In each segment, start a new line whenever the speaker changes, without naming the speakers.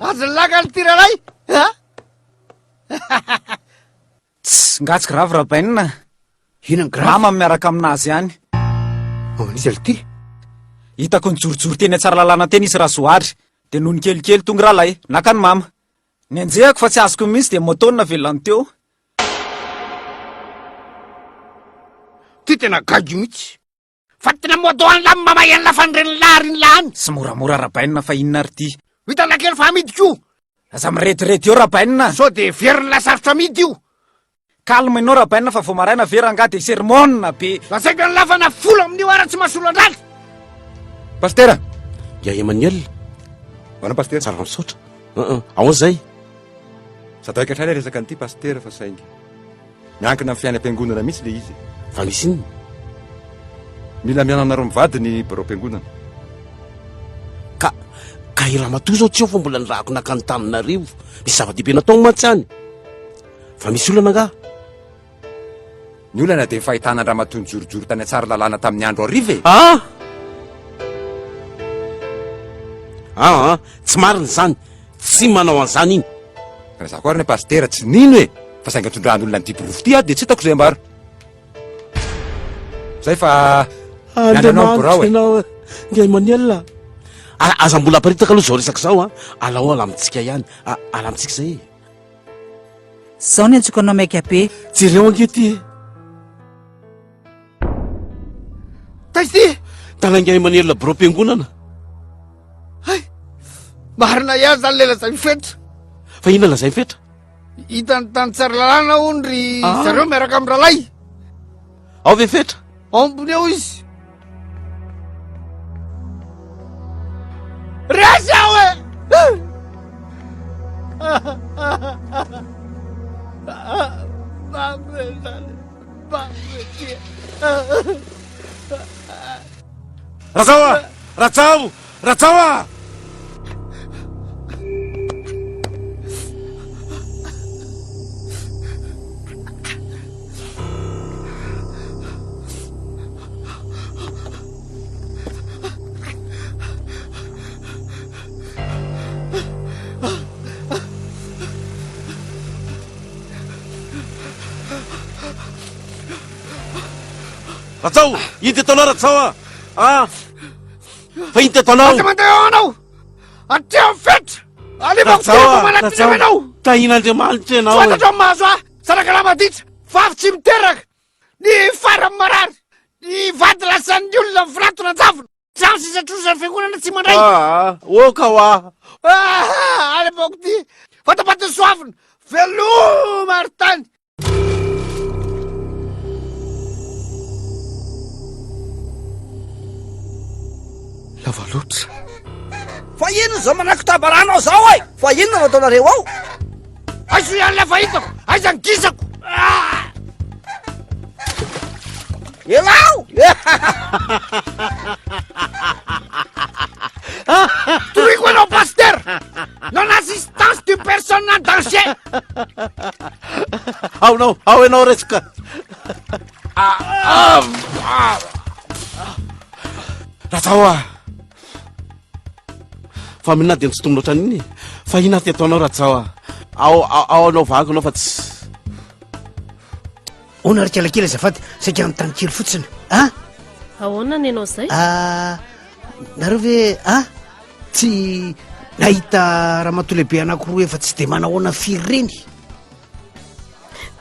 Azon'ny laka ny tiralay a!
Tss, nga tsy grave Rabainina.
Inona ny grave?
Mama miaraka aminazy any.
Maman'iza lty?
Hitako nijorojoro teny Tsaralalàna teny izy Razoary, dia nony kelikely tonga ralay, naka ny mama. Nenjehako fa tsy azoko mihitsy dia moto no navelany teo.
Ty tena gaigy mihitsy. Fa tena moto an'lah mamay an'lah fanindren'lah ary in'lah any.
Tsy moramora Rabainina fa inona ary ty?
Hitan'lah kely fa amidy ko.
Aza mirediredy eo Rabainina.
Sao dia heverin'lah sarotra amidy io.
Calme ianao Rabainina fa vao maraina ve rangahy dia sermon be.
Lazaiko an'lah fa na folo amin'io ara tsy mahasolo an-drala.
Pasitera!
Ya Emmanuel.
Ahoana Pasitera?
Tsara misaotra. Uh-uh. Ahoana izay?
Sadaika hatrany resaka an'ity Pasitera fa saingy miankina amin'ny fiainam-piangonana mihitsy ilay izy e.
Fa misy inona?
Mila mihaona anareo mivady ny biraom-piangonana.
Ka, ka i ramatoa izao tsy eo fa mbola nirahako naka an'Antananarivo. Misy zava-dehibe nataony mantsy any. Fa misy olana angaha?
Ny olana dia ny fahitana an-dramatoa nijorojoro tany Tsaralalàna tamin'ny andro hariva e!
Ah! Ah, ah, tsy marina izany, tsy manao an'izany iny.
Raha izaho koa ary ny pasitera tsy nino e! Fa saingy nitondran'olona an'ity porofo ity aho dia tsy hitako izay ambara. Zay fa miandry anao ny birao e!
Andriamanitra ianao, Ingahy Emmanuel a! Aza mbola aparitaka aloha izao resaka izao a! Alao alamintsika ihany, alamintsika izay e!
Zao ny antsoko anao maika be.
Jereo ange ty e.
Taiza ty?
Tanainga Emmanuel biraom-piangonana.
Hay! Marina ihany zany le lazain'i Fetra.
Fa inona lazain'i Fetra?
Hitany tany Tsaralalàna hono ry
Ah.
zareo miaraka amin'ny Ralay.
Ao ve Fetra?
Ao ambony ao izy. Resy aho e!
Rajao a! Rajao! Rajao a! Rajao! Ino ty ataonao Rajao a? Ah! Fa ino ty ataonao?
Aza mandeha eo anao! Atreo ny fetra! Alevako
Rajao
teny
a!
vao manatona
Rajao!
ianao!
Tahin'Andriamanitra ianao e!
Fantatrao ny mahazo ahy! Zanaka lahy maditra! Vavy tsy miteraka! Ny farany marary! Ny vady lasan'ny olona ny virato nanjavona! Trano sisa trosan'ny fiangonana tsy mandray!
Ah, oka hoa!
Ah, alevako ty! Fatapatin'ny soavina! Veloma ry tany!
Lava loatra.
Fa inona izao manakotaba rano ao zao e? Fa inona no ataonareo ao?
Aiza ihany ilay fahitako? Aiza ny gisako? Ah!
Elao!
Toriko ianao pasitera! Non assistance du personne en danger!
Ao nao, ao ianao resaka. Rajao ah. Fa aminà dia tsy tonga loatra an'iny e. Fa inona ty ataonao Rajao ah? Ao ao ao anao vahako anao fa tsy
Ahoana ry kalakely azafady, saika hanontany kely fotsiny a!
Ahoana ny anao izay?
Ah, nareo ve a tsy nahita ramatoa lehibe anankiroa efa tsy dia manahoana firy ireny?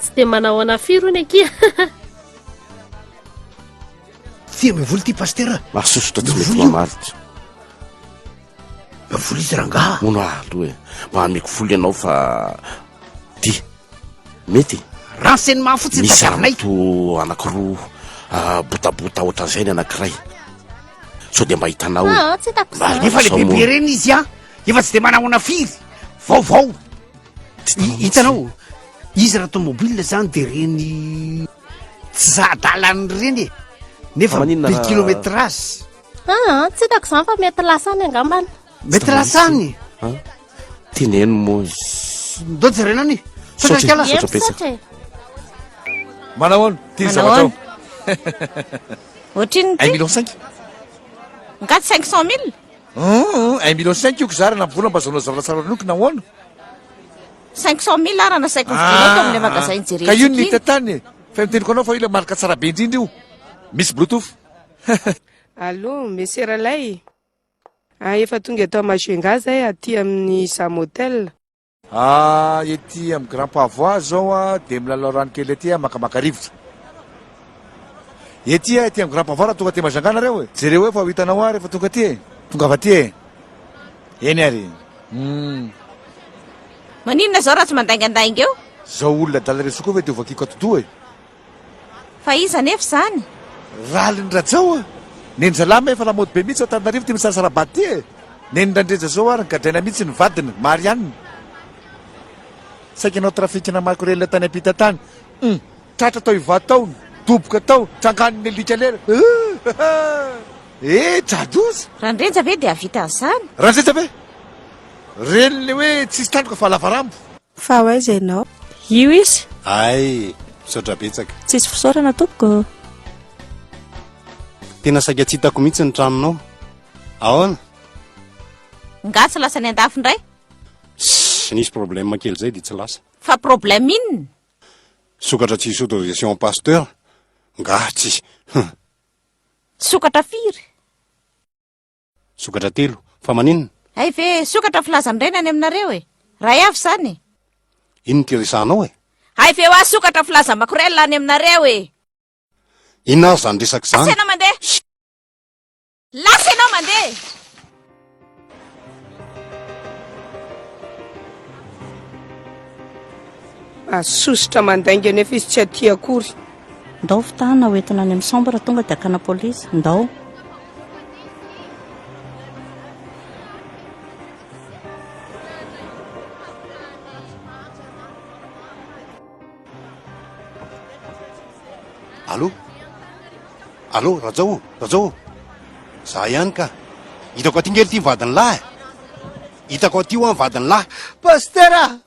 Tsy dia manahoana firy hono akia.
Fia mivola ity pasitera.
Mahasosotra tsy mety
Mivola io.
mamaritra.
Mivola izy rangaha.
Mono aloha e. Mba ameko vola ianao fa ty. Mety e.
Renseignement fotsiny
Misy
tadiavinay.
ramatoa anankiroa ah, botabota ohatran'izay ny anankiray. Sao dia mba hitanao e.
Ah, tsy hitako
Mba
izany.
Efa
sao
lehibe
moa.
be ireny izy a. Efa tsy dia manahoana firy. Vaovao. Hitanao, izy raha tomobile zany de reny tsy za-dalana ireny e. Nefa
Fa maninona
be
raha-
kilométrage.
Ah, tsy hitako izany fa mety lasa any angambany.
Mety lasa any.
An? Teneno moa e.
Ndao jerena any. Saotra
Saotra e.
kala.
Ie,
Saotra betsaka.
misaotra e.
Manahoana? Ty ny
Manahoana?
zavatra ao.
Ohatrinona
Un
ity?
million cinq.
Nga 500 mille? Hum, un million cinq io kizara na vola mba azahoanao zavatra tsara noho nahoana?
500 000 ara nasaiko nividiana tao amin'ilay magasin
Ah, Ka io
nijerentsika
ny
iny.
hita tany e. Fa miteniko anao fa io ilay marika tsara be indrindra io. Misy bluetooth.
Allô, Monsieur Ralay? Ah, efa tonga eto Majunga zay aty amin'ny Zam Hotel.
Ah, ety amin'ny Grand Pavois zao ah, dia milalao rano kely aty ah, makamaka rivotra. Ety ah, ety amin'ny Grand Pavois raha tonga aty Majunga nareo e. Jereo eo fa ho hitanao ah rehefa tonga aty e. Tongava aty e. Eny ary. Hum.
Maninona zao raha tsy mandaingandainga eo?
Zao olona adala resoa koa ve dia ho vakiako atidoha e.
Fa iza anefa izany?
Raliny Rajao a! Neny zalahy ma efa lamaody be mihitsy ao Antananarivo ty misarasara-bady ty e! Neny Randreja zao ary gadraina mihitsy ny vadiny, Marianne. Saika hanao trafic-na makorelina tany ampita tany. Hum! Tratra tao Ivato tao, nidoboka tao, trangan'ny alika lela. Eh! Tra-doza!
Randrenja ve dia hahavita an'izany?
Randrenja ve? Reny le hoe tsisy tandroka fa lava rambo.
Fa ho aiza ianao?
Io izy.
Hay, misaotra betsaka.
Tsisy fisaorana tompoko ô.
Tena saika tsy hitako mihitsy ny tranonao. Ahoana?
Nga tsy lasa any andafy indray?
Sss, nisy problème kely izay dia tsy lasa.
Fa problème inona?
Sokatra tsisy autorisation pasteur? Nga tsisy. Hum.
Sokatra firy?
Sokatra telo, fa maninona?
Hay ve sokatra filazan-drainy any aminareo e? Ray avy izany e?
Inona ity resahanao e?
Hay ve hoa sokatra filaza makorel any aminareo e?
Inona ary izany resaka
Lasa
izany?
ianao mandeha! Lasa ianao mandeha!
Mahasosotra mandainga nefa izy tsy aty akory.
Ndao fitahana ho entina any amin'ny chambre tonga dia hakana police. Ndao.
Allô? Allô, Rajao ô, Rajao ô! Za ihany ka. Hitako aty nge ity ny vadin'ny lahy e! Hitako aty hoa ny vadin'ny lahy.
Pasitera a!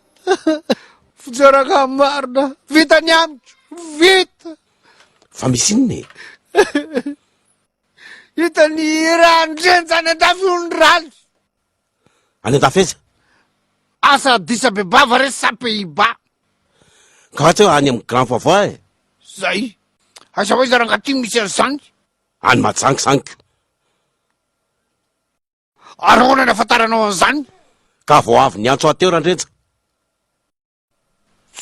Fijeraka marina, vita ny amiko, vita!
Fa misy inona e?
Hitan'i Randrenja any an-dafy hono ny raly.
Any an-dafy aiza?
Asa Addis Abeba re sa Pays-Bas?
Ka tsy any amin'ny Grand Pavois e?
Zay. Aiza ho aiza rangahy ty misy an'izany?
Any Mahajanga izany ko.
Ary ahoana ny ahafantaranao an'izany?
Ka vao avy niantso ahy teo Randrenja.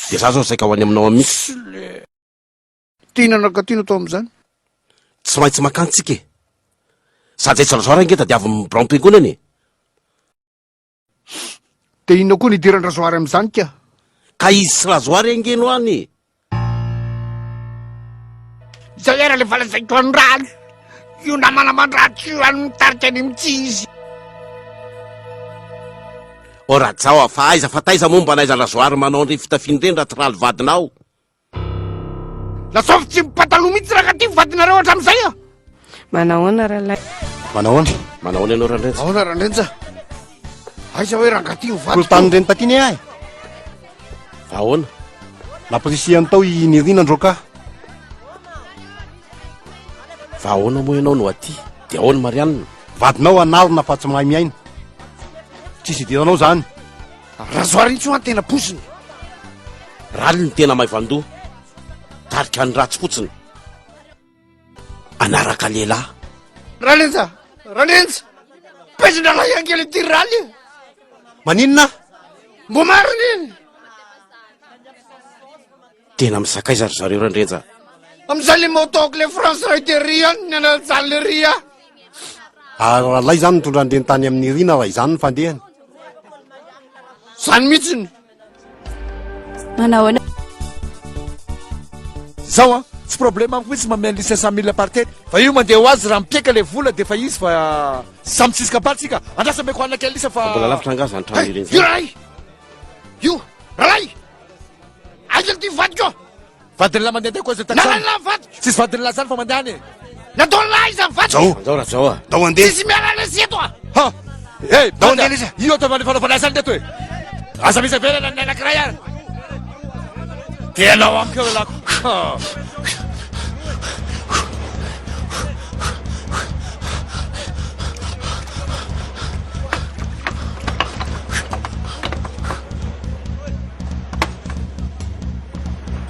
Dia za zao saika ho any aminao mihitsy.
Tsy le. Tiana anakaty no atao amin'izany.
Tsy maintsy makany tsika e. Sady aiza Razoary ange tadiavin'ny biraom-piangonana e.
Dia inona koa ny idiran-dRazoary amin'izany ka?
Ka izy sy Razoary ange no any e.
Izay ara le efa lazaiko an'i Raly. Io namana mandratsy io any mitarika any amin'ny tsy izy.
O Rajao a, fa aiza fa taiza moa mba n'aiza Razoary manao an'ireny fitafiana ireny raha tsy Raly vadinao?
Lasaovy tsy mipataloha mihitsy rangahy ty vadinareo hatramin'izay a!
Manahoana ralay?
Manahoana?
Manahoana ianao Randrenja?
Ahoana Randrenja? Aiza hoe rangahy ty ho vadiko?
Kolotanin'ireny taty anie ahy.
Fa ahoana?
Nampirisihany tao i Nirina Androka.
Fa ahoana moa ianao no aty? Dia ahoana Marianne?
Vadinao anarina fa tsy mahay miaina. Tsisy idiranao zany.
Razoary intsony an tena posiny.
Raly no tena maivandoha. Tarika ny ratsy fotsiny. Anaraka lehilahy.
Ralenja! Ralenja! Pezin-drahalahy angely ity Raly e!
Maninona?
Mbo marina iny!
Tena misakaiza ry zareo Randrenja.
Amin'izay le moto-ko le France Rider ry any ny an'Aljaly ry a!
Ary ralay zany nitondra an'ireny tany amin'i Nirina raha izany ny fandehany.
Zany mihitsiny.
Manahoana.
Zao an, tsy problème amiko mihitsy manome an'le 500 mille par tête fa io mandeha ho azy raha mipiaka le vola de efa izy fa samy tsisy kabary tsika, andraso ameko hanina kely lisa fa.
Mbola lavitra angaha zany trano ireny
Io
zany?
ralay! Io ralay! Aiza ity vadiko?
Vadin'lah mandehandeha koa zay taxi.
Nalan'lah vadiko.
Tsisy vadin'lah zany fa mandeha any e.
Nataon'lah aiza ny vadiko?
Zao.
Andao Rajao a.
Ndao andeha.
Tsisy miala lesy eto a.
Ha! Hey,
Ndao andeha lesy a.
Io atao fanaovana azy any reto e. Aza misy avelana ny anankiray ary. Dia anao amiko eo lako.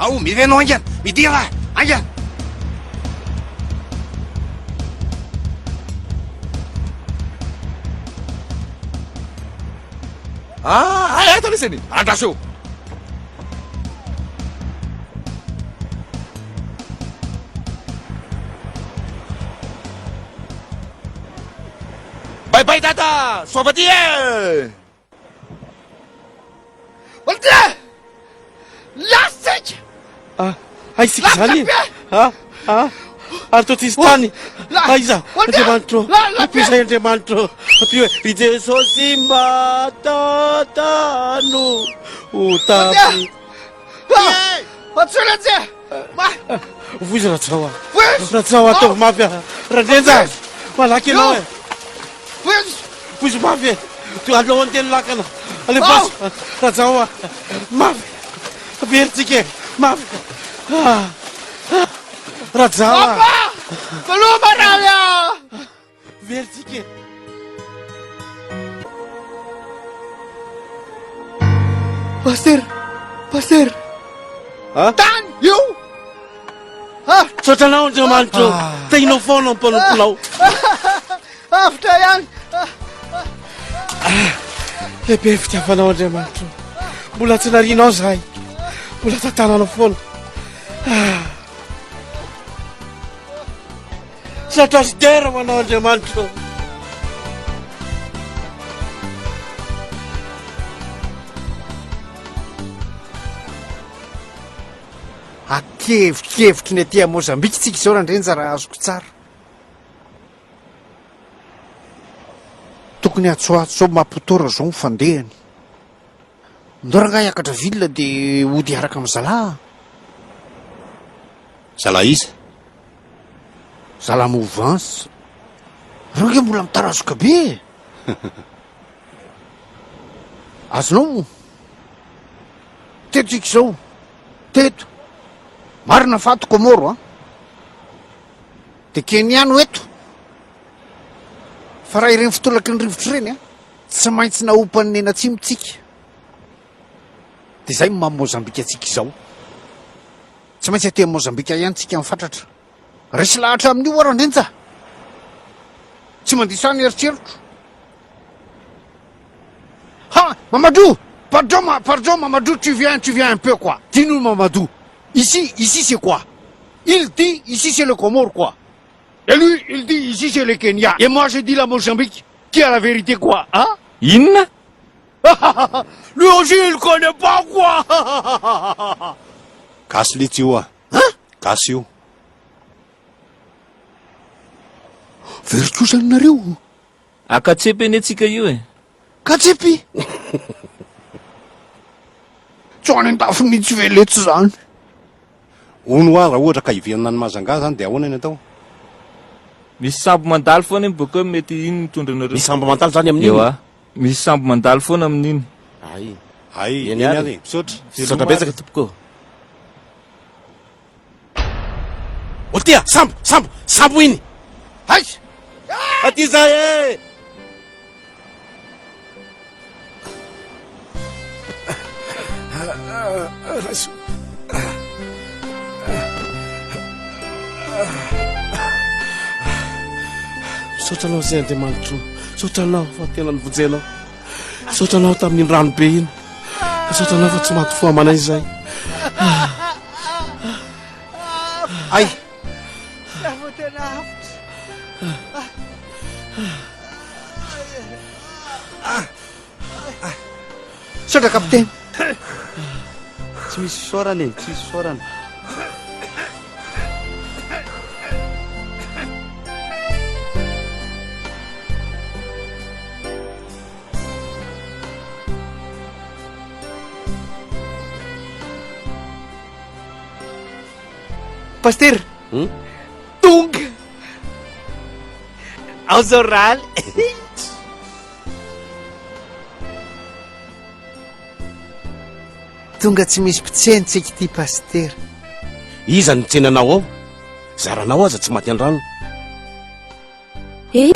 Ao, miverina ao haingana! Midira! Haingana!
Ah, ay, ay, talisiny! Andraso eo! Bye bye dada! Soava ty e!
Olona! Lasa tsika!
Ah, aiza isika izany e? Ah, ah, ary toa tsisy tany. Aiza? Andriamanitro, ampio izay Andriamanitro. Ampio e. I Jesosy mba tantano ho tafi.
Antsoina tsy!
Voizy Rajao ah. Rajao ataovy mafy ah. Randrenja, malaky ianao e. Voizy mafy e. Toy alohan'ny teny lakana. Alefaso. Rajao ah. Mafy. Very tsika e. Mafy. Ah. Rajao ah.
Veloma rary ah.
Very tsika e.
Pasteur, pasteur.
Ah?
Tany io.
Ah! Misaotra anao Andriamanitra ô. Tahinao foana ny mpanomponao.
Avotra ihany.
Lehibe ny fitiavanao Andriamanitra ô. Mbola tsy narianao izahay. Mbola tantananao foana. Ah. Saotra sy dera ho anao Andriamanitra ô.
Akevotrikevotry ny aty Mozambika tsika izao Randrenja raha azoko tsara. Tokony atsoatso ao Maputo raha izao ny fandehany. Ndao rangahy hiakatra ville dia hody hiaraka amin'ny zalahy a.
Zalahy iza?
Zalahy mouvance. Reo ange mbola mitarazoka be e. Azonao? Teto tsika izao. Teto. Marina fa ato Comoro an. Dia Kenya no eto. Fa raha ireny fitolaky ny rivotra ireny an, tsy maintsy naompan'ny Atsimo tsika. Dia izay no maha Mozambika antsika izao. Tsy maintsy aty Mozambika ihany tsika mifatratra. Resy lahatra amin'io aho Randrentsa. Tsy mandiso ahy ny eritreritro. Ha! Mamadou! Pardon, ma, pardon Mamadou, tu viens, tu viens un peu quoi. Dis-nous Mamadou. Ici, ici c'est quoi? Il dit ici c'est le Comore quoi. Et lui, il dit ici c'est le Kenya. Et moi je dis la Mozambique. Qui a la vérité quoi, hein?
Inona?
Lui aussi il connaît pas quoi.
Gasy letsy io ah. Gasy io.
Very kosa ny nareo.
Akatsepy anie tsika io e.
Katsepy? Tsy any an-dafy mihitsy ve letsy zany?
Hono hoa raha ohatra ka hiverina any Majunga zany de ahoana ny atao?
Misy sambo mandalo foana iny bokeo mety iny mitondra anareo.
Misy sambo mandalo zany amin'iny?
Ewa, misy sambo mandalo foana amin'iny.
Ay.
Ay,
Eny
eny
ary.
ary, misaotra.
Misaotra betsaka tompoko. Oltia, sambo, sambo, sambo iny.
Hay!
Aty zay e!
Raiso.
Misaotra anao izay Andriamanitro. Misaotra anao fa tena novonjenao. Misaotra anao tamin'iny rano be iny. Misaotra anao fa tsy maty fo amanay izay.
Ay! Misaotra kapiteny.
Tsy misy fisaorana e, tsy misy fisaorana.
Pasitera,
hmm?
tonga ao zao raly. Tonga tsy misy mpitsena tsika ity pasitera.
Iza no nitsena anao ao? Zaranao aza tsy maty an-drano.
Eh!